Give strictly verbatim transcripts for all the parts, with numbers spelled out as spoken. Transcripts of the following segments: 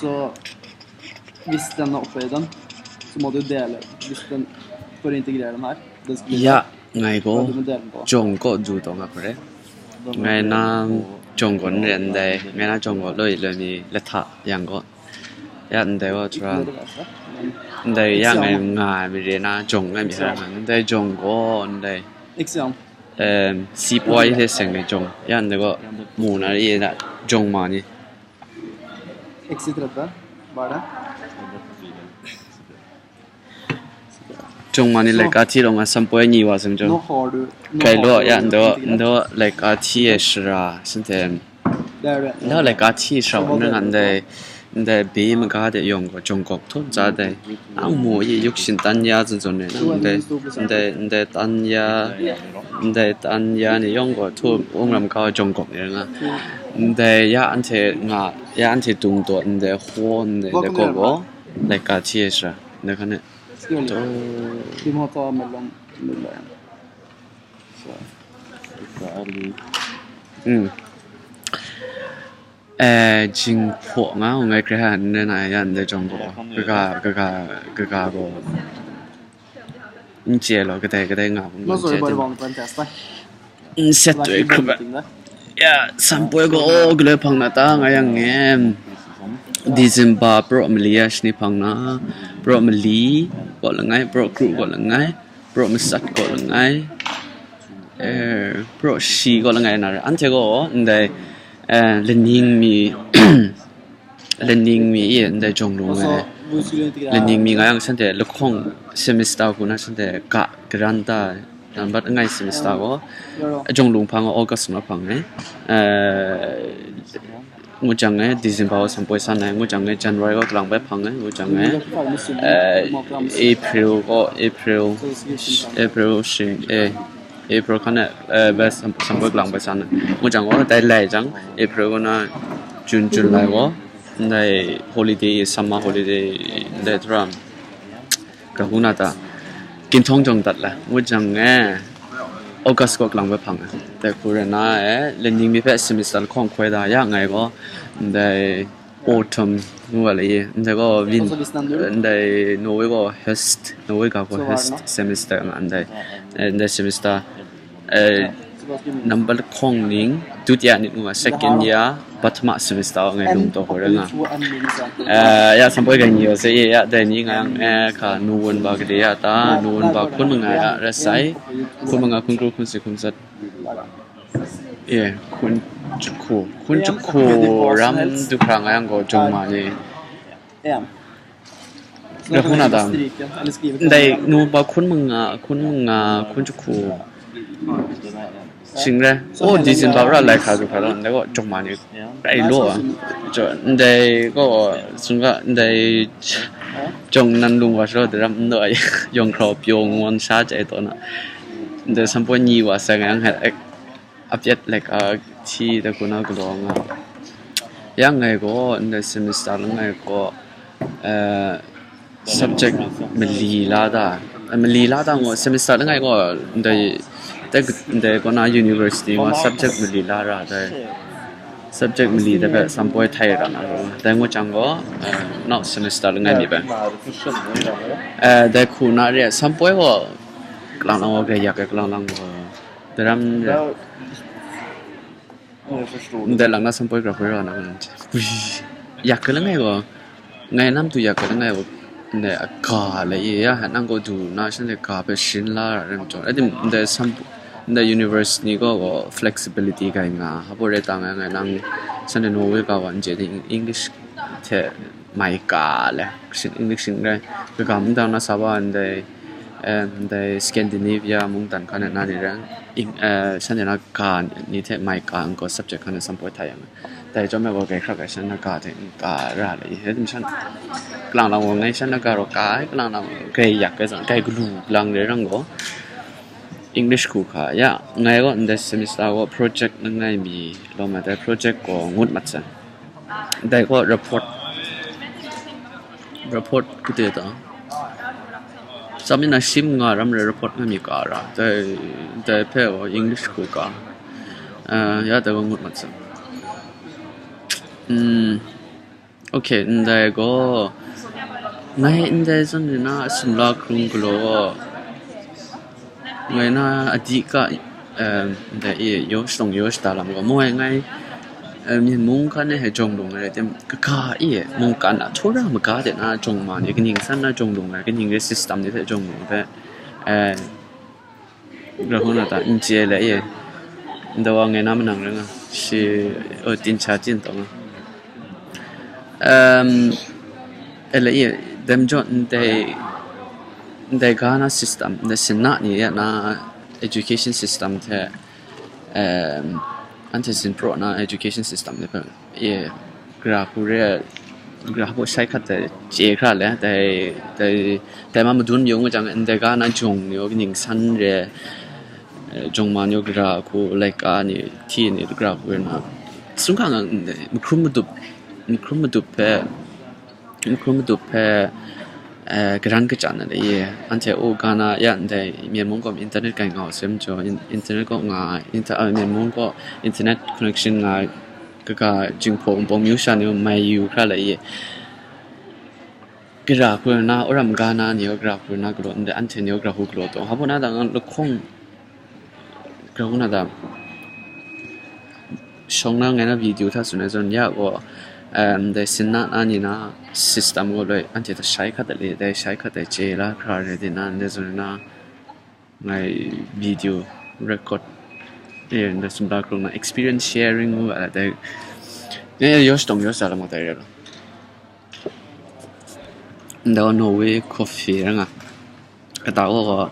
Så hvis den er oppe i den, så må du dele. Hvis den får integrere den her, den skal bli Ja, der. Ngai gaw, Hva du må dele den på. Jong gaw du taw nga hkore. Ngai na Jong gaw n ren dai, ngai na Jong gaw loi loi mi la hta yang gaw. Ya ndai gaw, Ikke nødvendigvis det, men Ndai ya ngai nga mi re na Jong ngai mi hara nga. Ndai Jong gaw, ndai, ikke sant. Ehm, si poi se seng ngai Jong. Ya ndai gaw, mu na re na Jong ma ni. X C tretti, hva er det? Jong ma ni like a ti long a sampoi ni wa sem jong. Nå har du, nå Kai har lo du ya ndo, integrert. Ndo like a ti e shara, senten. Det er det. Ndo like a ti shara, nang ndai, ndai bi maga de yong ko, Jong kok thun za dai. Ang mo ye yuk shin tan ya zun zun ne, ndai, ndai, ndai tan ya, ndai tan ya ni yong ko, thu ung ram ka Jong kok ni nga. Ndai ya ante nga, ya ante tung to, ndai ho, ndai, ndai ko ko. Like a ti e shara, ndai ka ne. Skal vi gjøre det? Vi må ta mellom null og en. Så. Mm. Eh, jing pho nga, ngai kre ha, ne na ya, ndai Jong ko. Gaga, gaga, gaga ko. N che lo, kadai, kadai nga, Nå n så che vi bare ting. Vanlig på en test, da. N set to i krup. Ya, sampoi ko, o, guloi pang na ta, nga yang nge. December, pro mali ya, shni pang na. Pro mali, ko langai, pro kru, ko langai. Pro masat, ko langai. Eh, pro shi, ko langai na. Ante ko, ndai, eh, lening mi, Lening mi e, ndai Jong lung e. Lening mi nga yang sante, lahkawng semester ku na sante, ga, garanta, nambat ngai semester ko. Jong lung pang August ma pang e. Eh, ngu jang e, December o sampoi san e, ngu jang e, January ko kalang bai pang e, ngu jang e. Eh, April ko, April, April shing e. April hkan e, eh, bai sam-, sampoi kalang bai san e. Ngu jang ko, dai lai jang, April ko na, June, July ko. Ndai holiday, summer holiday, ndai tara, kahu na ta, ginhtawng jawng dat la, ngut jang e, August ko kalang bai hpang e. Dai hku rai na e, lening mi hpe semester lahkawng hkoi da ya ngai gaw, ndai autumn ngu wa le ye, ndai gaw win-, ndai Norway gaw höst, Norway ga gaw höst semester nga ndai, eh, ndai semester, eh, number lahkawng ning, dutiya nit ngu nga, second year, pathama semester ngai lung taw hkoi rai nga. Eh, ya, sampoi ga ni wa se ye, ya, dai ni nga yang, eh, ka, nu wun ba gade ya ta, nu wun ba hkun manga ya, rai sai, hkun manga, hkun kru, hkun si, hkun sat. Ye, hkun jahku, hkun jahku ram du hkra nga yang gaw, jong ma ni. Rahuna dang. Dai nu ba hkun manga, hkun manga, hkun jahku. Shing re. Oh, December ra lai hkra du hkra dang, ndai gaw jong ma ni rai lo a. Jo, ndai gaw, sung ga, ndai jong nan lung wa shara de ram ndo ai, yong hkra pyo ngon sha jai to na. Ndai sampoi ni wa sa ngang hai, eh, apyat like a ti da ku na galaw nga. Yang ngai gaw, ndai semester langai gaw, eh, subject mali la da. Eh, mali la da ngo, semester langai gaw, ndai, ndai gaw na university ngo subject mali la ra dai. Subject mali da hpe sampoi htai ra na ro. Dai ngut jang gaw, eh, nau semester langai mi bai. Eh, dai hku na re, sampoi gaw, kalang lang gaw, grai yak ai kalang lang gaw. Daram re. Ndai lang na sampoi gra hkoi ra na, ui, yak ai langai gaw, ngai nam tu yak ai langai gaw, ndai a ga lai ye ya, nang gaw du na, shanhte ga hpe sharin la ra ai majaw, adim ndai sam-, ndai university ni gaw, gaw flexibility gai nga, hpa rai ta nga, ngai nang shanhte Norway ga wa n chye ni, English hte mai ga le, shing, English shing rai, kaga mungdan na sa wa ndai, eh, ndai Scandinavia mungdan hkan na ni rai, Eng-, eh, shanhte na ga ni hte mai ga n gaw subject hkan na sampoi hta yang, dai chyawm e gaw grai hkrak ai shan na ga hte n ga ra le i, rai tim shan, kalang lang gaw ngai shan na ga raw ga ai, kalang lang gaw grai yak ai zawn, grai galu lang re rang gaw, English hku hka ya, ngai gaw ndai semester gaw project langai mi lawm ai, dai project gaw ngut mat sai. Dai gaw report, report kade ta, tsam yin na shi manga ram re report nga mi ga ra, dai, dai hpe gaw English hku ga, eh, ya dai gaw ngut mat sai. Mm, Ok, ndai gaw, ngai ndai zawn ni na sumla hkrung galaw gaw, ngai na a di ka, em, ndai e, yaw shadawng yaw shada lam gaw, moi ngai, eh, Myen mung hkan e hei jawng lung ai rai tim, kaga e, mungkan a, htawra maga de na jawng ma ni, kaning san na jawng lung ai, kaning re system ni hte jawng lung hpe, eh, Rahuna ta n chye le ye. Ndawa ngai na manang ring a, shi, o, tin cha tin tawng a. Um, ele ye, dem jaw ndai, ndai ga na system, ndai sinna ni ya na education system hte, um, anhte sin pro na education system ni hpe, ye, gara hku re, gara hku shai hkat dai chye hkra le, dai, dai, dai ma madun yung jang, ndai ga na jawng ni, ning san re, eh, jawng ma ni, gara hku, laika ni, hti ni, gara hku re na, sung hkang, eh, mahkrum madup, mahkrum madup hpe, mahkrum madup hpe, eh, karan kachyan na le ye, anhte u ga na ya ndai, Myen mung gaw internet kai nga u sai majaw, in-, internet kaw nga, inter-, ah, Myen mung kaw internet connection nga, kaga jinghpaw wunpawng myu sha ni mai yu hkra le ye. Gara hku na, oram ga na ni, gara hku na galaw, ndai anhte ni gara hku galaw taw. Hpa na dang lahkawng, gara hku na dang, shawng na ngai na video hta tsun ai zawn ya gaw, em, dai sinna na ni na system gaw loi, anhte hta shai hkat ai le, dai shai hkat ai chye la hkra re di na, ndai zawn na, ngai video record, eh, ndai sumla hkrung na experience sharing ngu ai dai, eh, yaw shadawng yaw shada lam dai re lo. Ndai Norway coffee ring a, kata gaw gaw,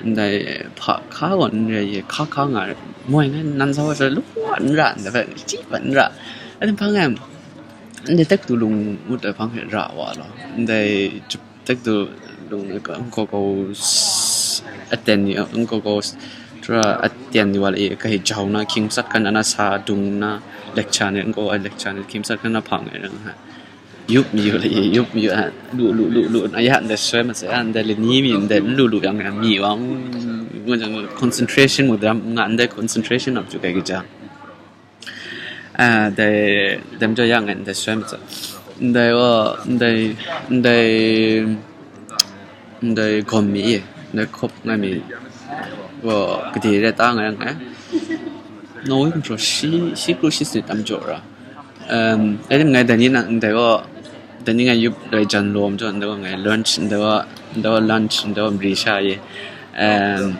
ndai hpa hka gaw n rai ye, hka hka nga, moi ngai nan sa wa sa lu wa n ra, ndai hpe chyi wa n ra. Anhte hpang e, ndai Tektu lung ngut ai hpang hpe ra wa law, ndai Tektu lung ni, nkau kau s-, aten ni, nkau kau s-, tura aten ni wa le, kahte jau na, hkying sat hkan na, sa dung na, lecture ni, nkau ai lecture ni, hkying sat hkan na hpang e, yup mi yu le, yup mi yu, a, lu, lu, lu, lu, na ya, ndai soi masai, a, ndai lani mi, ndai lu, lu yang, mi wa, ngu jang, concentration ngu dam, nga, ndai concentration ap ju kai kaja. Ah, dai, dem jaw ya ngai ndai soi matsa. Ndai wa, ndai, ndai, ndai gawm mi e, ndai hkawp ngai mi wa, gade re ta ngai ngai. Nawi gumhpraw shi, shi kru shi sanit tam jaw ra. Um, ai tim ngai dai ni na, ndai wa, dai ni ngai yup dai jan lawm jaw, ndai wa ngai lunch, ndai wa, ndai wa lunch, ndai wa mri sha ye. Um,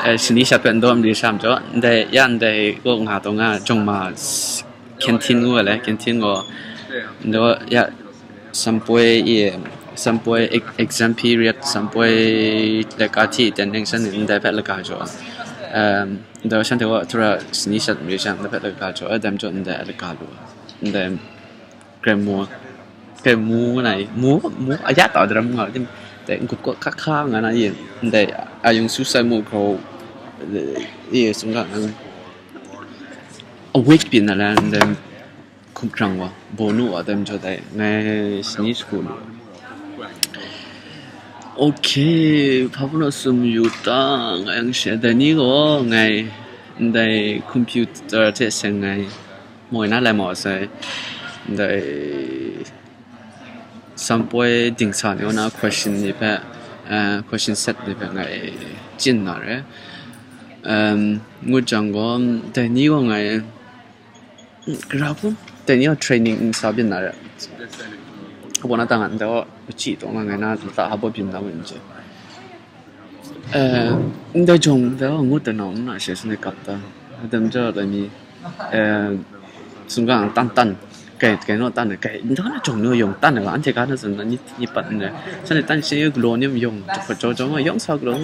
eh, shani shat hpe n daw n re sha majaw, ndai, ya ndai kaw nga taw nga, jawng ma s-, canteen ngu ai le, canteen gaw, n daw, ya, sampoi e, sampoi ex-, exam period, sampoi laika hti ten ding shan ni ndai hpe laga jaw, em, ndai shanhte gaw tura shani shat n re sha ndai hpe laga jaw, ai dai majaw ndai laga lu, ndai Gremu, gremu ngai, mu, mu, a ya taw daram nga, tim, dai, ngup kaw hka hka nga na yin, dai, a yung su sai mu grau, eh, sung ga nang, awake byin na la, ndai, hkum hkrang wa, bonu wa, dai majaw dai, ngai, shani shagu lu. Ok, hpa hpung na sum yu ta, ngai yang she, dai ni gaw, ngai, ndai, computer hte seng ngai, moi na lai mau sai, ndai, sampoi dingsa ni na question ni hpe, eh, question set ni hpe ngai chyin na re. Em, ngut jang gaw, dai ni gaw ngai, mm, gara hku, dai ni gaw training n sa byin na re. Kabaw na ta nga, ndai gaw, machyi taw nga ngai na, lata hpa baw byin na wen je. Eh, ndai jawng, ndai gaw ngut da nau nna she, shanhte kap ta. Dai majaw dai mi, eh, sumga tan tan, kai, kai naw tan, kai, ndai na jawng naw yawng tan ai ga, anhte ga na tsun na, ni, ni pat n rai. Shanhte tan she galaw ni yawng, jawng hpat jaw jaw nga, yawng sa galaw.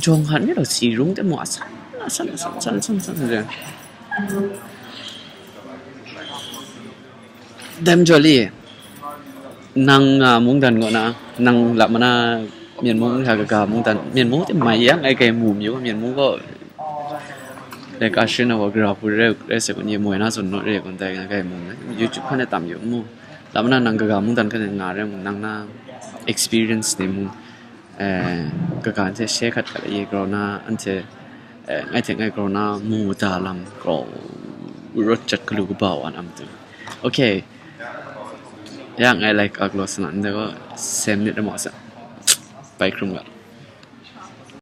Jawng hkan ni law, si rung de mu, asan, asan, asan, asan, asan, asan, asan. Dai majaw le, nang, a, mungdan kaw na, nang lap mana, Myen mung hta kaga mungdan, Myen mung hte mai yang, ai kai mu mi gaw, Myen mung gaw, like, a share na wa gara hku rai, rai sai kun ye moi na zawn naw re kun dai, ngai kai mung, YouTube hkan e tam yu mu. Lap mana nang kaga mungdan hkan e nga rai mung, nang na experience ni mung, eh, kaga hte share hkat hkat ye grau na, anhte, eh, ngai hte ngai grau na mu da lam grau rawt jat galu kaba wa na matu. Okay. Ya, ngai like ak lo sana, ndai gaw seven minute amo sa. Bai hkrum ga.